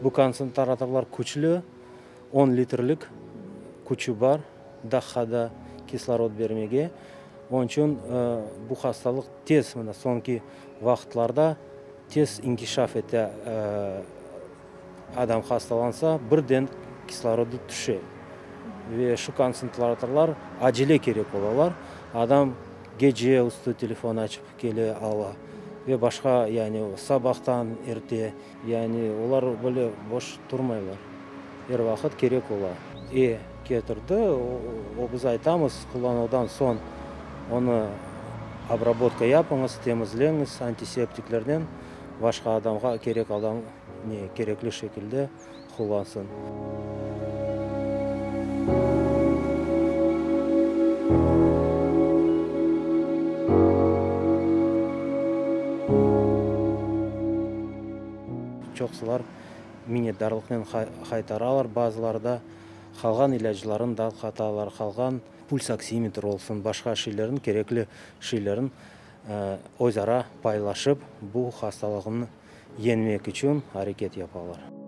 Bu kontsentratorlar küçlü, on litrlik küçü bar, daqqada kislorod bermege. Onıñ içün bu hastalıq tez, mına soñki vaqıtlarda tez inkişaf ete, adam hastalansa, birden kislorodı tüşe. Ve şu kontsentratorlar acele kerek olalar. Adam gece üstü telefon açıp kele ala ve başqa, yani sabahtan erte, yani olar böyle boş turmaylar, er vaqıt kerek ola. Ketirdi, o biz aytamız, qullanuvdan soñ onı obrabotka yapıñız, temizleñiz antiseptiklernen, başqa adamğa kerek adam ne kerekli şekilde qullansın. Çoqsular minnetdarlıqnen qaytaralar, bazıları da qalğan ilâclarını da qatalar, qalğan pulsoksimetr olsun, başqa şeylerin, kerekli şeylerin öz ara paylaşıp, bu hastalığını yeñmek içün areket yapalar.